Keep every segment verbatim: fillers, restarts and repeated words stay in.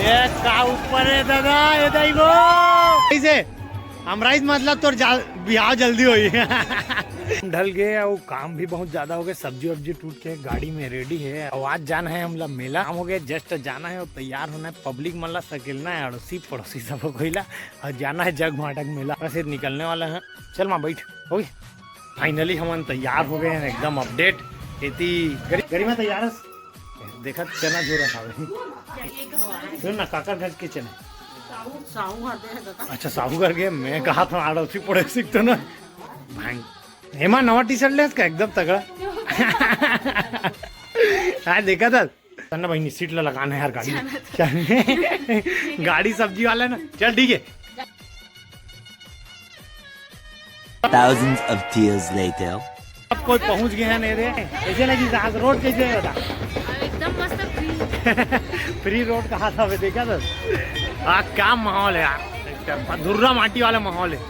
ए, का ऊपर है दादा, ये दाई वो। कैसे? हमराइज मतलब तोर जा-, बिहाव जल्दी होई। ढल गए और काम भी बहुत ज्यादा हो गए, सब्जी वब्जी टूट के गाड़ी में रेडी है। और आज जाना है हमला मेला, काम हो गया, जस्ट जाना है और तैयार होना है। पब्लिक मन ला सकेलना है, अड़ोसी पड़ोसी सब कोई ला, और जाना है जग भाटक मेला। बस ये निकलने वाला है। चल माँ बैठ, हो गई। फाइनली हमन तैयार हो गए हैं, एकदम अपडेट। एती गरी-, गरिमा तैयार है। देखत चना झोरा खावे। सुन ना, काकर घर के चना? साहू, साहू घर दे है दादा। अच्छा, साहू घर के, मैं कहा था आड़ोसी पड़ोसी तो ना। भाई, हेमा नवा टी शर्ट ले इसका एकदम तगड़ा। हाँ, देखा था। ना बहिनी, सीट ला लगाना है यार गाड़ी। गाड़ी सब्जी वाला है ना। चल ठीक है। Thousands of tears later. अब कोई पहुंच गए हैं नहीं रे। कैसे लगी आज रोड, कैसे है बता? एकदम मस्त फ्री। फ्री रोड कहा था, मैं देखा था। आ, क्या माहौल है यार, एकदम अधूरा माटी वाला माहौल है।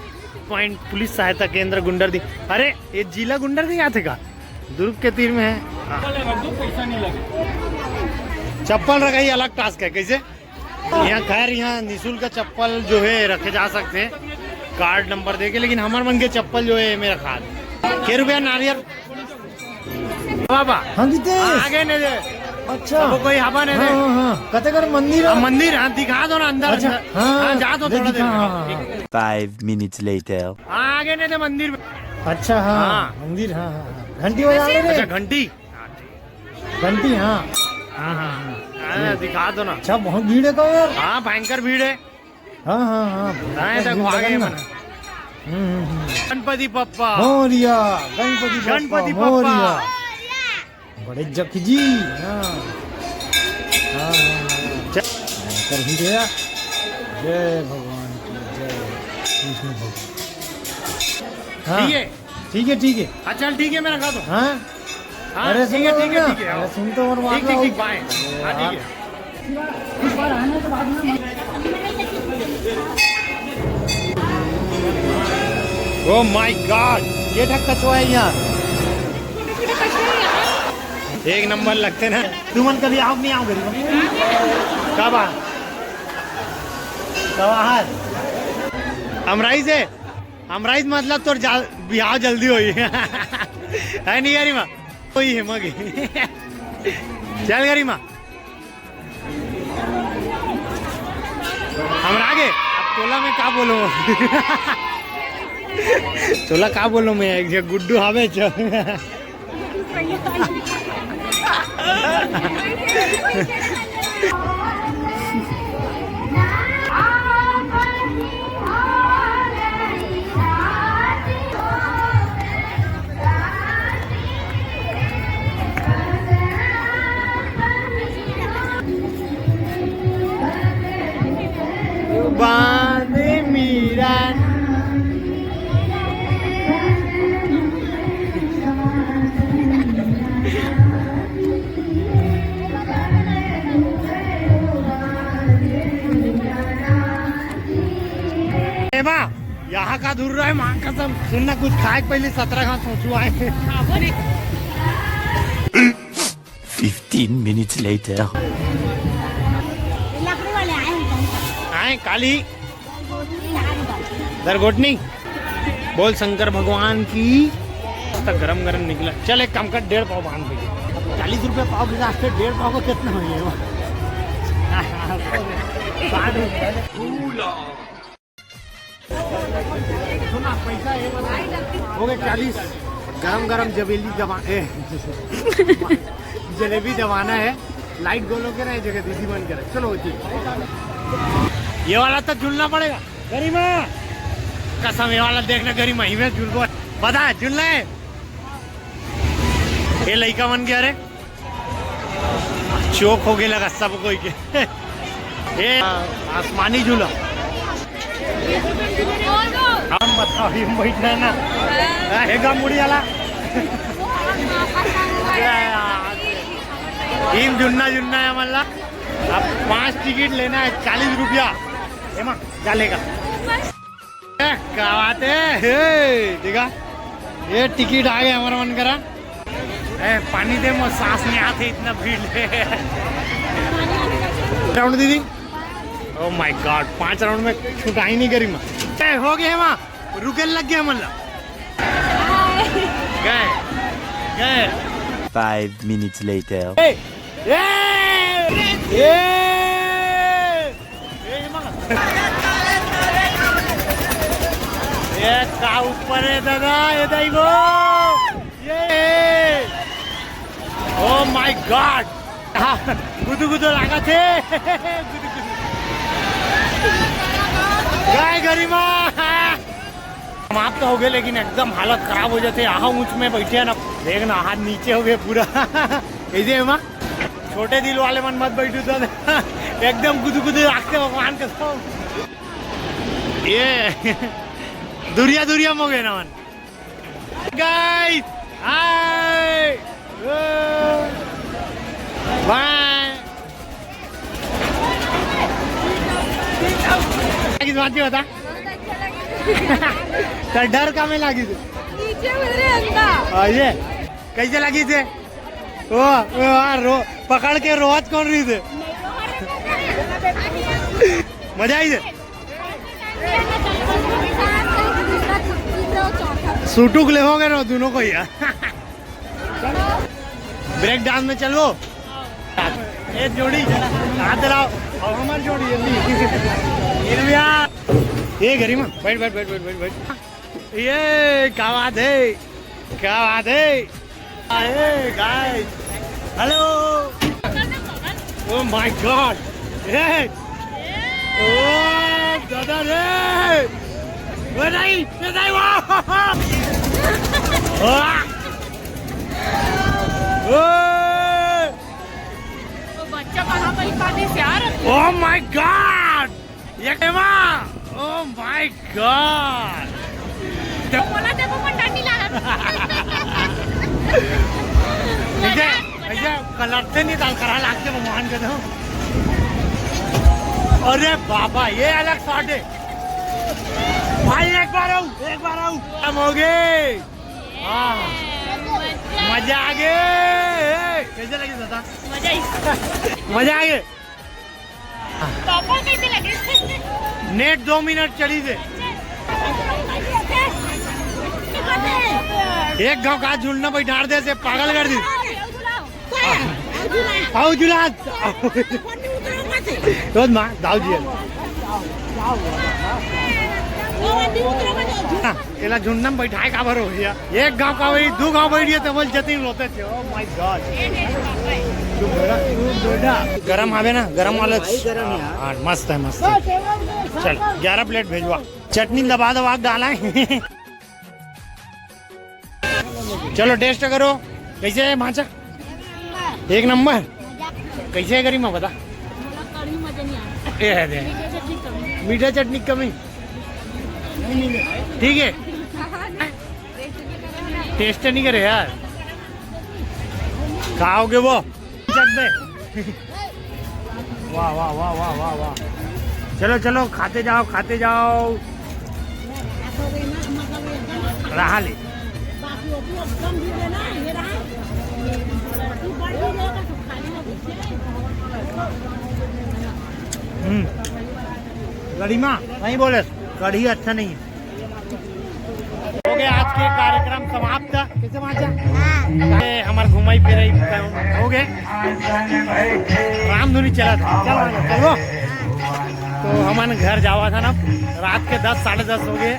पॉइंट पुलिस सहायता केंद्र गुंडरदी। अरे, ये जिला गुंडरदी आथे का? दुर्ग के तीर में है। हाँ। चप्पल रखा, ये अलग टास्क है। कैसे? यहाँ खैर, यहाँ निःशुल्क चप्पल जो है रखे जा सकते हैं कार्ड नंबर देके, लेकिन हमार मन के चप्पल जो है मेरा खाद। के रुपया नारियल बाबा। हाँ, किते? आगे ने दे। अच्छा। सबो कोई हवा ने हाँ, दे। हाँ, हाँ। कते कर मंदिर है? अब मंदिर, हाँ, दिखा दो ना अंदर, अच्छा, अंदर। हाँ, हाँ, जा तो दे थोड़ा दिखा, देर। हाँ, हाँ, हाँ। Five minutes later. हाँ, आगे ने दे मंदिर में। अच्छा, हाँ, हाँ। मंदिर, हाँ, हाँ, हाँ। घंटी बजा ले रे। अच्छा, घंटी। घंटी, हाँ। हाँ, हाँ, हाँ। हाँ, दिखा दो ना। अच्छा, बहुत भीड़ है तो यार। हाँ, भयंकर भीड़ है। हाँ, हाँ, हाँ। हाँ, ये तक भीड़ आगे लगा ना। बना। हम्म, हम्म, हम्म। गणपति बप्पा। मोरिया, गणपति बप्पा, गणपति बप्पा। मोरिया। बड़े जखजी, हाँ। हाँ, हाँ, हाँ। चल। भयंकर भीड़ है। जय भगवान की, जय विष्णु भगवान। हाँ। ठीक है। ठीक है, ठीक है। हाँ, चल, ठीक है, मैं रखा दो। हाँ? हाँ, अरे, ठीक है, सुनो ठीक है, ना। ठीक है, अरे, सुन तो और ठीक, ठीक, ठीक, बाय। हाँ, यार। ठीक है। Oh my God, ये ठक कछुआ है यहाँ। एक नंबर लगते ना। तुमन कभी आओ, नहीं आओ गरीब? कब आ? कब आ? हमराइज है। हमराइज मतलब तोर जा-, बिहाव जल्दी होई। है नहीं गरिमा? होई है मगे। चल गरिमा। हमरा आगे, अब तोला मैं का बोलूं? तोला का बोलूं मैं, एक जे गुड्डू हावे च। बांधे मीरा। ए बा, यहाँ का दूर रहे, माँ कसम। सुन ना, कुछ खाए के पहले सत्रह घाट सोचू आए। हाँ, बोले। Fifteen minutes later. लकड़ी वाले आए हैं। आए काली। दरगोटनी। बोल शंकर भगवान की। मस्त गरम गरम निकला। चल, एक काम कर, डेढ़ पाव बांध दे। चालीस रुपया पाव के हिसाब से डेढ़ पाव का कितना हो गया? साठ रुपया। हो गए चालीस। गरम गरम जबेली जमा, ए, जलेबी जमाना है। लाइट गोलो के ना, ये जगह दीदी बन करे। चलो जी। ये वाला तो झूलना पड़ेगा। गरिमा। कसम, ये वाला देखना गरिमा, ही में झूलबो। पता है, झूलना है। ये लइका मन के, अरे, चौक हो गया लगा सब कोई के। ये आसमानी झूला। हम बताओ, ये बैठना है ना। हेगा मुड़ी वाला। इन जुन्ना जुन्ना है मल्ला। अब पांच टिकट लेना है, चालीस रुपया। एमा, चलेगा। ए, क्या बात है? हे, देखा? ये टिकट आ गया हमारा मन करा। ए, पानी दे, मो सांस नहीं आते, इतना भीड़ है। राउंड दीदी। Oh my God, पांच राउंड में छुटा ही नहीं गरिमा। ए, हो गए वहाँ, रुके लग गया मतलब। गए, गए। Five minutes later. ए, ए, ए, ए, माँ। ये का ऊपर है दादा, ये दाई वो। ये। Oh my God. हाँ, गुदु गुदु लागा थे। गुदु गुदु। गाय गरिमा। समाप्त हो गए, लेकिन एकदम हालत खराब हो जाते। यहाँ ऊंच में बैठे हैं ना, देखना हाथ नीचे हो गए पूरा। ऐसे है माँ, छोटे दिल वाले मन मत बैठो तो। एकदम गुदु गुदु लागते भगवान कसम। ये दुरिया दुरिया में हो गए ना मन। गाइस, हाय। बाय। किस बात की बता? तो डर का में लागी थी। नीचे मेरे अंदर। हाँ, ये कैसे लगी थे? ओ, ओ यार, रो, पकड़ के रोवत कौन रही थे? मजा आई थे। सूटू के ले हो गए ना दोनों को यार। ब्रेक डांस में चलवो। ये जोड़ी हाथ लाओ। और हमारी जोड़ी ये भी। ये भी यार। ये गरिमा, बैठ, बैठ, बैठ, बैठ, बैठ, बैठ। ये क्या बात है, क्या बात है। अरे गाइस, हेलो। Oh my God. ए, ओ दादा रे। ओ नहीं, ओ नहीं, वाह। वाह। ओ। तो बच्चा कहाँ पर पानी से आ रहा है? Oh my God. ये केमा? Oh my God. तो बोला देखो, मन डर नहीं लगा। ऐसे, ऐसे कलर से नहीं डाल करा लागते भगवान के तो। अरे बाबा, ये अलग शॉट है भाई। एक बार आओ, एक बार आओ। हम हो गए। हाँ, मजा आ गए। कैसे लगे दादा? मजा ही। मजा आ गए। पापा कैसे लगे? नेट दो मिनट चली थे। एक गांव का झुंड ना बैठार दे से पागल कर दी। आओ जुला। रोज माँ दाऊ जी। हाँ, एला झुंड में बैठाए काबर हो भैया? एक गांव का वही दो गांव बैठ गए तो बोल जतिन रोते थे। Oh my God. गरम आवे ना, गरम वाला। भाई, गरम यार। हाँ, मस्त है, मस्त है। चल, ग्यारह प्लेट भेजवा। चटनी दबा दबा के डाला है। चलो टेस्ट करो, कैसे है माचा? एक नंबर। कैसे है गरिमा, बता। कड़ी मजा नहीं आया। ए है दे। मीठा चटनी कमी। मीठा चटनी कमी। ठीक है। टेस्ट नहीं करे यार। खाओगे वो? जग में। वाह, वाह, वाह, वाह, वाह, वाह। चलो, चलो, खाते जाओ, खाते जाओ। रहा ले। हम्म। गरिमा, नहीं बोले, कढ़ी अच्छा नहीं है। हो गया आज के कार्यक्रम समाप्त। कैसे माचा? हाँ। ये हमार घुमाई फिराई हो गए। रामधुनी चला था। चल, चलो। तो हमन घर जावा था ना, रात के दस, साढ़े दस हो गए।